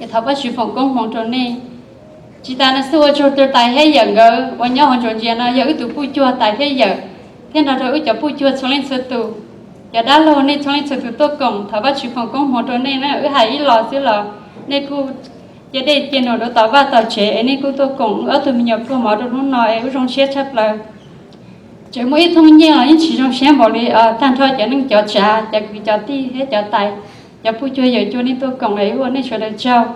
Es thov Vajtswv foom koob hmoov rau nej. Tsis tas no xwb ua tsaug rau tais thiab yawm nkawd uas nyob hauv ntsuas ntsia no, yog wb tus puj cuag tais thiab yawm, thiab nrog rau wb cov puj cuag txhua leej txhua tus. Cov dab laug nej txhua leej txhua tus tuaj koom, thov Vajtswv foom koob hmoov rau nej na. Wb hais ib los xwb los nej kuj cia dej cia num rau tom vaj tom tsev es nej kuj tuaj koom wb ob tug me nyuam pluag mov rau hnub no es wb zoo siab tshaj plaws. Tseem muaj ib thooj nyiaj los yeej tsis zoo siab npaum li tag nrho cov neej cov tsav, cov kwv cov tij thiab cov tais, cov puj cuag yawm cuag nej tuaj koom es wb ua nej sawv daws tsaug.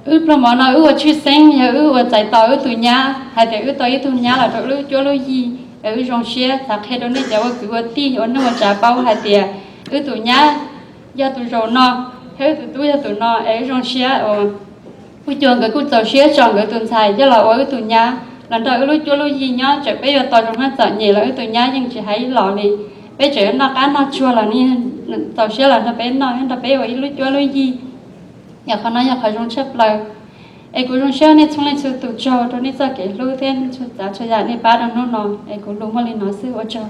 Wb pluag mov no wb ua tshwj xeeb yog wb ua txais tos wb tus nyab, hais tias wb tau ib tug nyab los rau wb lub cuab lub yig, es wb zoo siab. Xav qhia rau nej cov ua kwv ua tij ua neej ua tsav paub hais tias wb tus nyab yog tus zaum no, thiab wb tus tub yog tus no, es wb zoo siab uas puj cuag nkawd kuj txaus siab tso nkawd tus ntxhais coj los ua wb tus nyab, los nrog wb lub cuab lub yig nyob. Txawm peb yuav tos zoo hnab txom nyem los wb tus nyab yeej tsis hais ib los li. Peb tseem noj qab noj tsuag los txaus siab los nrog peb noj thiab nrog peb ua ib lub cuab lub yig. Yog qhov no yog qhov zoo tshaj plaws. Es kuv zoo siab nej txhua leej txhua tus, tsaug rau nej txoj kev hlub thiab txhua tsav txhua yam nej pab rau hnub no. Es kuv lus muaj li no xwb, ua tsaug.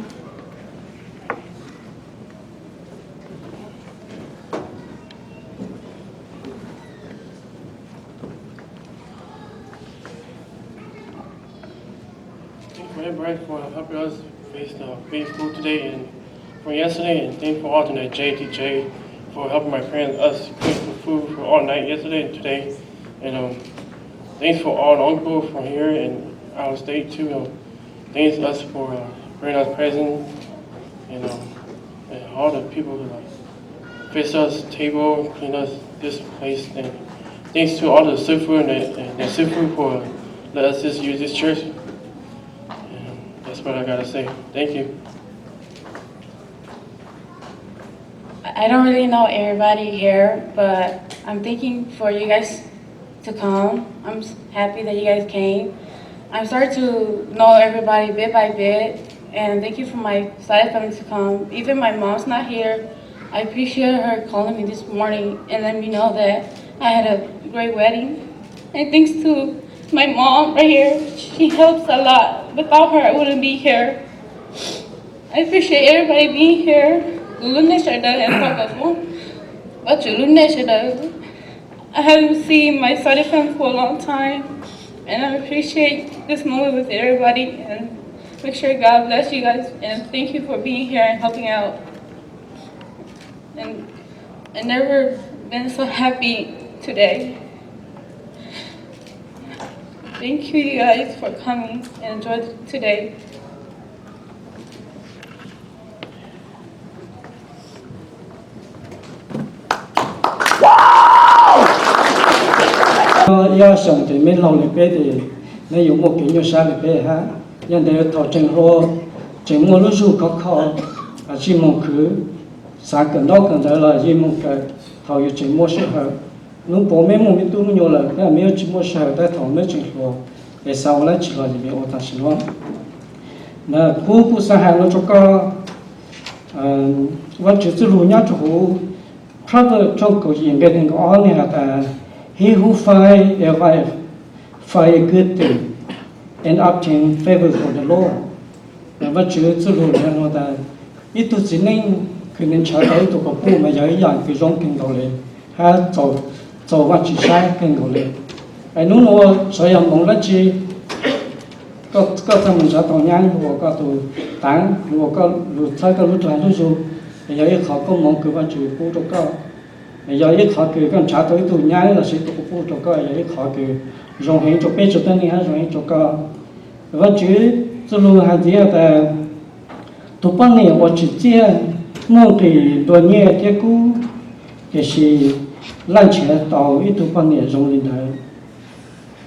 Thank you for everybody for helping us face the face food today and for yesterday, and thank for all the J T J for helping my friends, us cook the food for all night yesterday and today. And um, thanks for all the uncle from here and out of state too. Um, thanks us for uh, bringing us presents and um, and all the people who like fix us table, clean us this place. And thanks to all the sư phu and the, and the sư phu for let us just use this church. And that's what I gotta say. Thank you. I don't really know everybody here, but I'm thanking for you guys to come. I'm s- happy that you guys came. I'm starting to know everybody bit by bit, and thank you for my side family to come. Even my mom's not here. I appreciate her calling me this morning and let me know that I had a great wedding. And thanks to my mom right here. She helps a lot. Without her, I wouldn't be here. I appreciate everybody being here. Kuv hlub nej sawv daws, thov kom Vajtswv hlub nej sawv daws. I haven't seen my side family for a long time, and I appreciate this moment with everybody. And make sure God bless you guys, and thank you for being here and helping out. And I never been so happy today. Thank you, you guys, for coming and enjoy today. Yog xyoo ces me laug li peb ces neb yuav muaj kev nyuaj sab li peb hab. Yog ntawd thaum tseem hluas, tseem muaj lub zug khov kho, tsis moog khwv, xav kawm ntaub kawm ntawv los yeej moog kawm thaum yus tseem muaj sij hawm. Hnub puav meb muaj me tub me nyuam lawm, meb yuav tsis muaj sij hawm tab thaum meb tseem hluas, es xav ua dab tsi los yeej ua tam sim no. Kuv kuj xav has no rau koj, Vajtswv txuj lug nyob rau huv Proverbs tshooj kaum yim nqe nees nkaum ob nws has tas, He who find a wife find a good thing and obtain favor from the Lord. Vajtswv txuj lug nws has tas, ib tug txiv neej kws nws nrhav tau ib tug quas puj mas yog ib yam kws zoo kawg nkaus li, hab txaus Vajtswv saib kawg nkaus li. Es hnub no sawv yog moog dab tsi, koj txawm moog nrhav tau nyab lug ua koj tug taav, lug ua koj lug txhawb koj lub dag lub zug, yog ib qhov koob moov kws Vajtswv pub rau koj. Yog ib qhov kws koj nrhav tau ib tug nyab lossis ib tug quas puj rau koj, yog ib qhov kws zoo heev rau peb tsoom tuab neeg hab zoo heev rau koj. Vajtswv txuj lug has ntxiv tas, tus poj niam uas tsim txiaj muaj nqis dua nyiaj thiab kub, tiam sis laj ntshiav tau ib tug poj niam zoo li ntawd.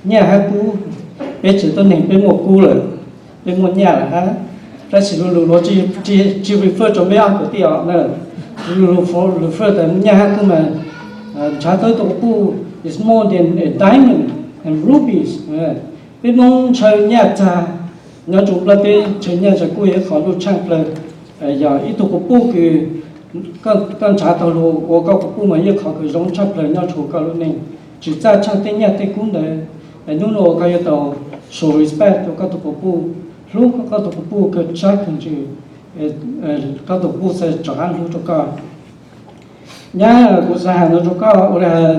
Nyiaj hab kub, peb tsoom tuab neeg peb muaj kub lawm, peb muaj nyiaj lawm hab, tab sis lub lug luag tsis refer rau meb ob kwv tij os na. Lub lug refer tas nyiaj hab kub mas nrhav tau ib tug quas puj is more than a diamond and rubies. Peb Moob ntshaw nyiaj txag, nyob rua nplaj teb ntshaw nyiaj ntshaw kub yog ib qho luj tshaaj plawg. Yog ib tug quas puj kws koj nrhav tau lug ua koj quas puj mas yog ib qho kws zoo tshaaj plawg nyob rua koj lub neej, tsis txaj tshaaj tej nyiaj tej kub ntawd. Hnub no koj yuav tau show respect rua koj tug quas puj, hlub koj tug quas puj kawg sab kawg ntsws, koj tug quas puj xaav rov qaab hlub rua koj. Nyab, kuv xaav has no rua koj ua le has,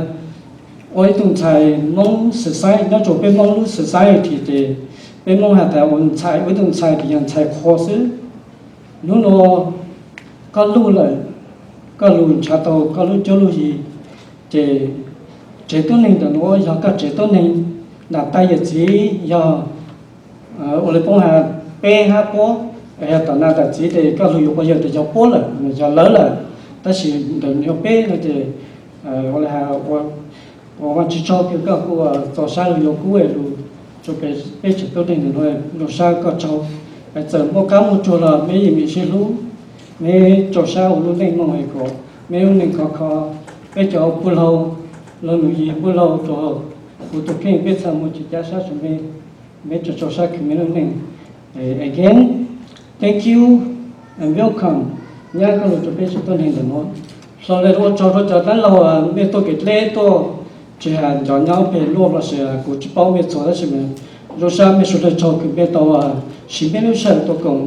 ua ib tug ntxhais Hmoob society, nyob rau peb Hmoob lub society ces peb Hmoob has tas ua ntxhais, ua ib tug ntxhais ces yog ntxhais qhua xwb. Hnub no koj luj lawm, koj lus ntshav tau koj lub cuab lub yig, ces tsev tuab neeg ntawm nuav yog koj tsev tuab neeg, nram tais yawm txiv yog ua li poob has peb hab puab, yog tom nais tom txiv ces koj lug yuav quas yawg tas yog puab lawm, yog lawv lawm, tab sis ntawm yog peb no ces ua li has ua Vaajtswv tsaug kws koj kuj txaus sab lug yuav kub lug rua peb tsev tuab neeg ntawm nuav, zoo sab koj tsaug. Txawm muaj qab muaj tsuag los meb yeej meem sib hlub, meb rau sab ua lub neej moog es kom meb lub neej khov kho, peb cov puj laug, laug nus yig puj laug rua kuv tug kheej peb txhaj muaj tsi cab sab rua meb, meb tsaug sab kws meb lub neej. Again, thank you and welcome, nyab koj lug rua peb tsev tuab neeg ntawm nuav. Hlo le ua tsaug rua cov dab laug mej tuaj kev dleb tuaj tsis has cov nyob peg luaj lossis kuv tsis paub mej txhua tab sis mas zoo sab mej suav dlawg tsaug kws mej tau siv mej lub sij hawm tuaj koom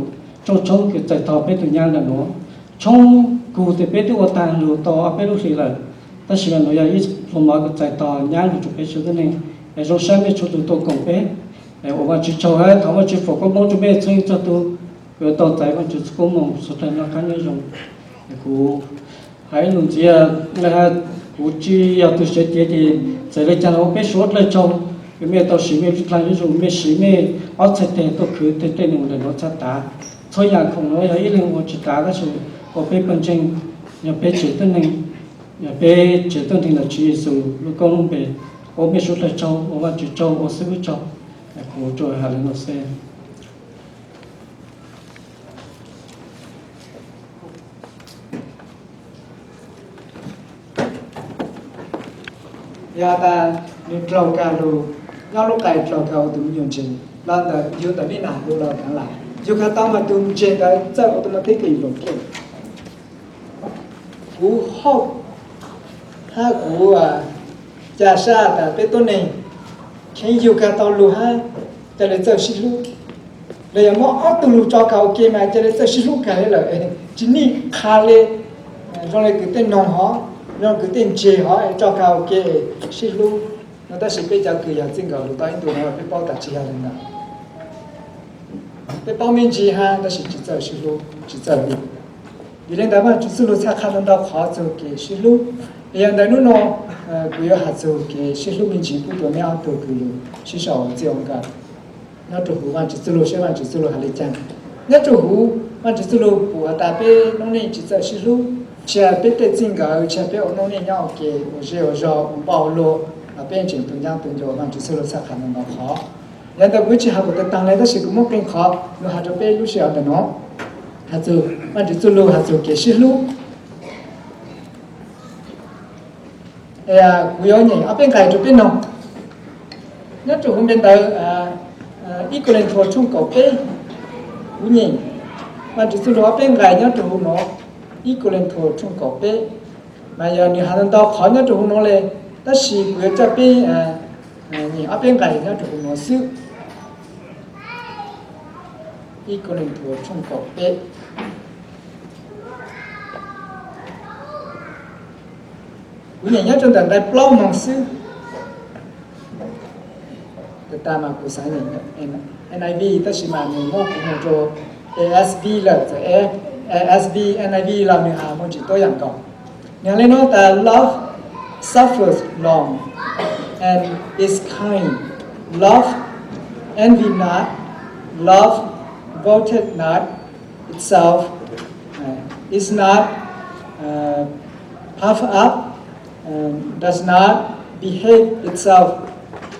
tsooj tshoob kws txais tog peb tug nyab ntawm nuav. Tshoob kug tes peb twb ua taag lug tau ob peb lub hlis lawm, tab sis mas nuav yog ib pluag mov kws txais tog nyab lug rua peb tsev tuab neeg. Es zoo sab mej txhua tug tuaj koom peb, es ua Vaajtswv tsaug hab thov Vaajtswv foom koob hmoov rua mej txhua leej txhua tug kws tau txais Vaajtswv txhua koob hmoov suav dlawg noj qab nyob zoo. Kuv hais ib lus ntxiv, kuv tsis yog tug siav cev ces txawm le caag los ua peb suav dlawg tsaug kws mej tau siv mej lub dlaag lub zug, mej siv mej ob txhais teg tuaj khwv tej tej num ntawm nuav txhaj tav. Txhua yaam khoom nuav yog ib leeg ua tsis tav tab sis ua peb pawg ntseeg, yog peb tsev tuab neeg, yog peb tsev tuab neeg ntawm Tswv Yexus lub koob lub npe. Ua mej suav dlawg tsaug, ua Vaajtswv tsaug, ua xib hwb tsaug. Kuv tsuas has le nuav xwb. Yog tas nwg dlaug kag lug, nyob lub qai dlaug kag ua tug me nyuam ntseeg los ntawm yug ntawm nej nam lug los kaav lam yug kag tau mas tug ntseeg ntawd txawj automatic lug kiag. Kuv hope hab kuv ca sab tas peb tuab neeg kheev yug kag tau lug hab ca le txawj sib hlub. Los yog muab ob tug lug tso kag ua ke mas ca le txawj sib hlub kag le lawm, tsis nij qha le. Zoo le kws tej noog hov, zoo kws tej ntseeg hov es tso kag ua ke sib hlub no, tab sis peb cov kws yog txij nkawm lug tau ib ntu no peb paub tas tsis yog le ntawd. Peb paub me ntsis hab tab sis tsis txawj sib hlub, tsis txawj li. Vim le ntawd Vaajtswv txuj lug txhaj qha ntau ntau qhov txug kev sib hlub. Yog ntawd hnub no kuv yuav has txug kev sib hlub me ntsis pub rua neb ob tug kws lug sib sau txij ua nkawm nyob rua huv Vaajtswv txuj lug, saib Vaajtswv txuj lug has le caag. Nyob rua huv Vaajtswv txuj lug pum has tas peb noob neej tsis txawj sib hlub, tsis has peb tej txij nkawm, tsis has peb ua noob neej nyob ua ke ua zej ua zog ua npauj ua luam, peb tseem tu nyab tu ncu. Vaajtswv txuj lug txhaj qha ntau ntau qhov. Yog ntawd kuv tsis has kuv tas taag le tab sis kuv muab qee qhov lug has rua peb lub sij hawm ntawm no. Has txug Vaajtswv txuj lug has txug kev sib hlub. Kuv yuav nyeem ob peb nqai rua peb noog. Nyob rua huv npe ntawd Ib Kos Lees Thuas tshooj kaum peb. Kuv nyeem Vaajtswv txuj lug ob peb nqai nyob rua huv no. Ib Kos Lees Thuas tshooj kaum peb. Mas yog nwg has ntau qhov nyob rua huv no le, tab sis kuv yuav coj peb nyeem ob peb nqai nyob rua huv no xwb. Ib Kos Lees Thuas tshooj kaum peb. Kuv nyeem nyob rua ntawm nqai plaub moog xwb. Tas tas mas kuv xav nyeem NIV tab sis mas nwg muab kuv moog rua ASV lawm, txawm ASV, NIV los nwg has muaj tsis tuab yaam nkaus. Nwg has le nuav tas, Love suffers long and is kind. Love envy not. Love vaunteth not itself, uh, is not, uh, puffed up, um, does not behave itself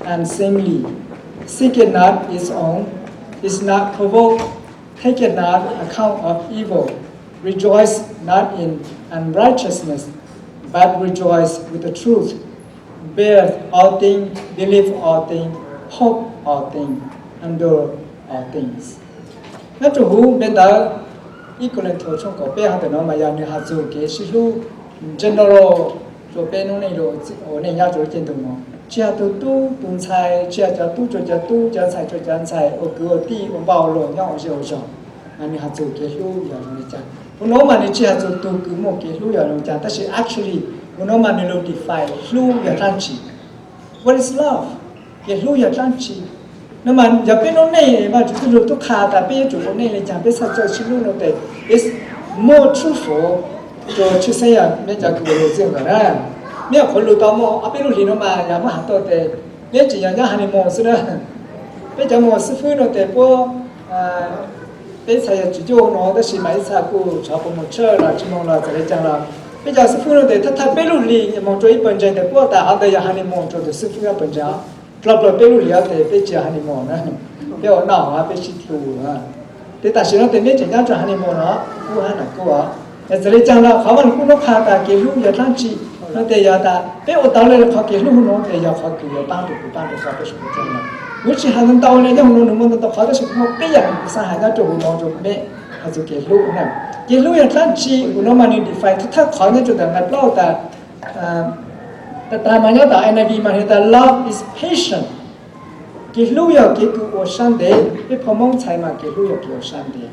unseemly, seeketh not its own, is not provoked, taketh not account of evil, rejoiceth not in unrighteousness, but rejoiceth with the truth, beareth all things, believeth all things, hopeth all things, endureth all things. Nyob rua huv npe ntawd, Ib Kos Lees Thuas tshooj kaum peb hov ntawm no mas yog nwg has txug kev sib hlub general rua peb noob neej ua neej nyob rua lub caij ntuj no. Tsis has tug tub tug ntxhais, tsis has cov tub rua cov tub, cov ntxhais rua cov ntxhais, ua kwv ua tij, ua npauj ua luam, nyob ua zej ua zog. Mas nwg has txug kev hlub yog zoo le caag? Huv nuav mas nwg tsis has txug tug kws muaj kev hlub yog zoo caag, tab sis actually huv nuav mas nwg lug define hlub yog dlaab tsi. What is love? Kev hlub yog dlaab tsi? No mas yog peb lub neej Vaajtswv txuj lug tub qha tas peb yuav tsum ua neej le caag, peb txhaj txawj sib hlub no tes it's more truthful rua tshwj xeeb yog meb cov kws ua lug txij nkawm na. Meb nyuam qhuav lug tau muaj ob peb lub hlis no mas yog muab has tuaj tes meb tseem yog nyob honeymoon xwb na. Peb cov moog xwb fwb no tes puab peb txhaj yog tsis cuj no tab sis mas ib txhia kuj tsov puas moog tshawj los tsis moog los txawm le caag los peb cov xwb fwb no tes thawj thawj peb lub hlis moog rua ib pawg ntseeg tes puab tas qhov ntawd yog honeymoon rua tus xwb fwb ob pawg ntseeg os. Dlhau plaws peb lub hlis tes peb tsis yog honeymoon na, peb ua noj peb sib hlub. Tes tam sim no tes meb tseem nyob rua honeymoon no, kub hab nam kub os. Txawm le caag los qhov Vaaj Lug Kub nub qha tas kev hlub yog dlaab tsi no tes yog tas peb ua tau le qhov kev hlub no tes yog qhov kws yuav paab rua kuv paab rua koj peb sawv daws. Kuv tsis has ntau ntau le nyob hauv no nws muaj ntau ntau qhov tab sis kuv muaj peb yaam kws xaav has nyob rua huv no rua meb has txug kev hlub na. Kev hlub yog dlaab tsi kuv nuav mas nws define thawj thawj qhov nyob rua ntawm nqai plaub tas, tas mas nyob tom N I V mas nws tas love is patient. Kev hlub yog kev kws ua sab ntev, peb phau Moob txhais mas kev hlub yog kev ua sab ntev.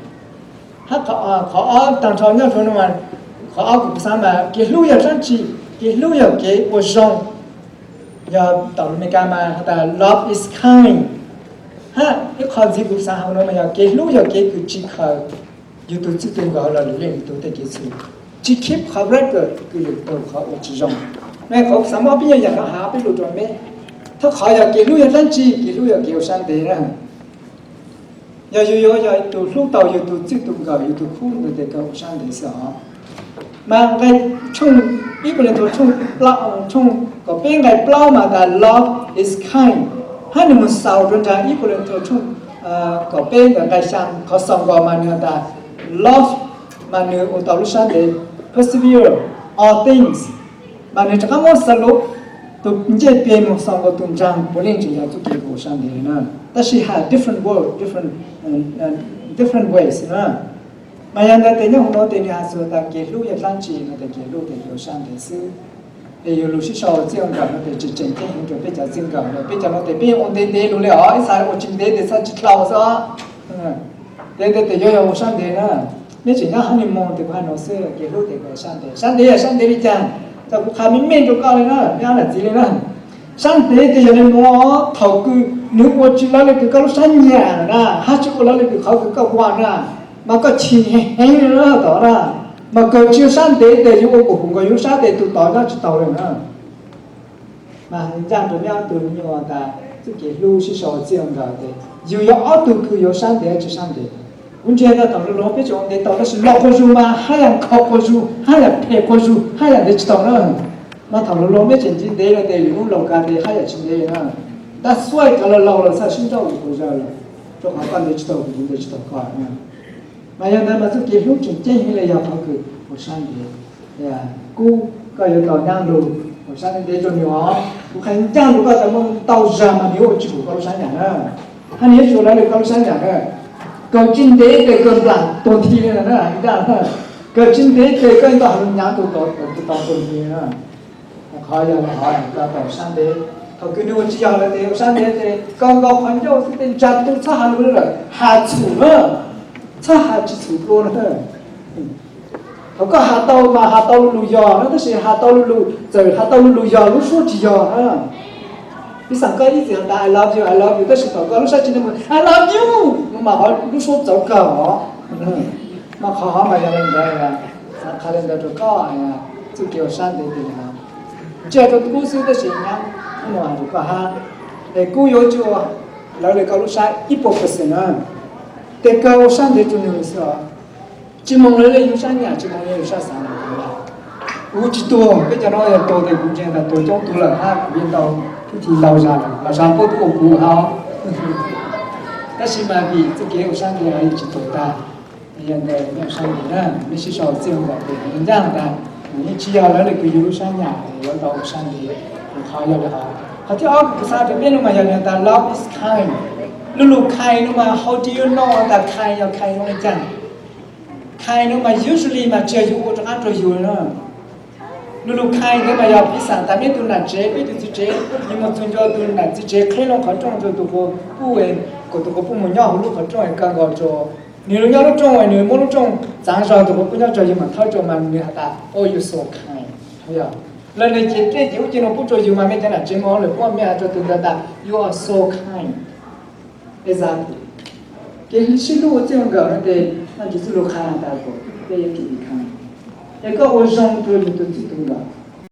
Hab qhov ob taag nrho nyob rua no, qhov ob kuv xaav mas kev hlub yog dlaab tsi? Kev hlub yog kev ua zoo. Yog tom Amelikas mas has tas love is kind. Hab ib qho ntxiv kuv xaav has no mas yog kev hlub yog kev kws tsis khaws yug tug txij tug nkawm los lwm leej lwm tug tej kev txhum, tsis keep qhov record kws lwm tug qhov ua tsis zoo. Mas qhov kuv xaav muab peb nyuag yaam no has peb lug rua meb. Thawj qhov yog kev hlub yog dlaab tsi? Kev hlub yog kev ua sab ntev na. Yog yug yuav yog tug hlub tau yug tug txij tug nkawm yug tug khub ntawd tes kawg ua sab ntev xwb os. Mas nqai tshooj, ib Kos Lees Thos tshooj, tshooj kaum peb nqai plaub mas tas love is kind, hab nws mus xaus rua nraag ib Kos Lees Thos tshooj kaum peb ntawm nqai xyaa qhov xaus nkaus mas nws has tas love mas nws ua tau lub sab ntev, persevere all things. Mas nws rov qab muab xaus lub, tug ncej peg mus xaus nkaus tug nraag puav leej tseem yog txuj kev kws ua sab ntev na. Tab sis has different word, different, different ways na. Mas yog ntawd tes nyob huv nuav tes nws has txug tas kev hlub yog dlaab tsi no tes kev hlub tes kev ua sab ntev xwb. Es yug lug sib sau txij nkawm no tes tseem tseem ceeb heev rua peb cov txij nkawm, peb cov nuav tes peb ua ntev ntev lug le os, ib txha ua tsis ntev tes txhaj tsis dlhau xwb os. Ntev ntev tes yuav yog ua sab ntev na. Meb tseem nyob honeymoon tes kuv has nuav xwb, kev hlub tes kws ua sab ntev. Sab ntev yog sab ntev le caag? Coj kuv qha meej meej rua koj le na, meb ob nam txiv le na. Sab ntev tes yog le nuav, thaum kws nws ua tsis lawv le kws koj lub sab nyam na, hab tsis ua lawv le kws qhov kws koj ua na, mas koj chim heev heev le na tom na. Mas kawg tsis ua sab ntev tes yug ua kuv hum nkaus yug lub sab tes tug tod nyob tsis tau le na. Mas ncaaj rua meb ob tug me nyuam tas txuj kev hlub sib sau txij nkawm tes yug yog ob tug kws yuav sab ntev tsis sab ntev. Kuv ntseeg tas thaum luag luag peb tseem ua ntev tau tab sis los quas zug mas hab yam khaus quas zug hab yam phem quas zug hab yam ntev tsis tau na. Mas thaum luag luag meb tseem ntsib ntev le tes yug lub laus kav tes hab yam tsis ntev na. Tab xuaij cov laus laus lawm txhaj sib nrauj ua quas zog lawm, rua qhov koj ntev tsis tau kuv, kuv ntev tsis tau koj. Mas yog ntawd mas txuj kev hlub tseem ceeb heev le yog qhov kws ua sab ntev. Kub, koj yuav tau nyaab lug ua sab ntev ntev rua nws os. Kuv qha ncaaj rua koj tas muaj ntau zag mas nws yuav ua tsis hum koj lub sab nyam na, hab nws yuav tsis ua lawv le koj lub sab nyam na. Kawg tsis ntev tes kawg nplam tuag nthi le na, ncaaj, kawg tsis ntev tes koj tau has lug nyav tug tod tuag nthi na. Qhov yog qhov koj tau sab ntev. Thaum kws nws ua tsis yog lawm tes ua sab ntev tes kawg nkaus qhov ncauj xwb tes ntsa tug txhob has lug lawm, has txhum na, txhob has tsis txhum dlua na. Thaum koj has tau mas has tau lu lug yog na, tab sis has tau lu lug, txawm has tau lu lug yog lub suab tsis yog na. Piv xam koj ib txwm has tas I love you, I love you, tab sis thaum koj lub sab tsis ntev mus I love you no mas qhov lub suab txawv kawg os. Mas qhov hov mas yog le ntawd, xaav qha le ntawd rua koj, txuj kev ua sab ntev tes le hov. Ntsia rua kub xwb tab sis nyaab mus has rua koj hab, es kub yuav tsis ua lawv le koj lub sab ib puas percent na, tes kawg ua sab ntev rua nws xwb os. Tsis moog lawv le yug sab nyam, tsis moog le yug sab xaav lawm. Kuv tsis tuag, peb cov nuav yog tuag tes kuv ntseeg tas tuag coob tug lawm hab kuv yeej tau ib tug ntau zag lawm, los zag puab tub ua kuv hab. Tab sis mas vim txuj kev ua sab ntev hov yeej tsis tuag tag. Yog ntawd meb ua sab ntev na, meb sib sau txij nkawm tes ncaaj tas nws yeej tsis yog lawv le kws yug lub sab nyam yuav tau ua sab ntev. Qhov yog le hov. Qhov thib ob kuv xaav rua peb no mas yog nws tas love is kind. Lu lug kind no mas how do you know tas kind yog kind zoo le caag? Kind no mas usually mas tsis yog yug ua rov qaab rua yug na. Lu lug kind ntawd mas yog piv xam tas meb tug nam tsev, peb tug txiv tsev, yug moog txug ncua tug nam txiv tsev qheb lub qhov rooj rua tug quas puj, kuas tug quas puj moog nyob huv lub qhov rooj kawg nkaus rua nws lug nyob lub rooj, nws muab lub rooj txaav zog, tug quas puj nyob tsawg yug mam thawb rua mas nws has tas, oh, you so kind. Yog Lawv nws cev dej ces ub cev no pub rau yus mas mej cov nam tsev Hmoob lawv pub mej hais rau tus ntawd tas you are so kind. Exactly. Kev sib hlub ua txij ua nkawm no ces Vajtswv txoj lus qha tas kom peb yuav tsum be kind. Es koj ua zoo rau yus tus txij tus nkawm.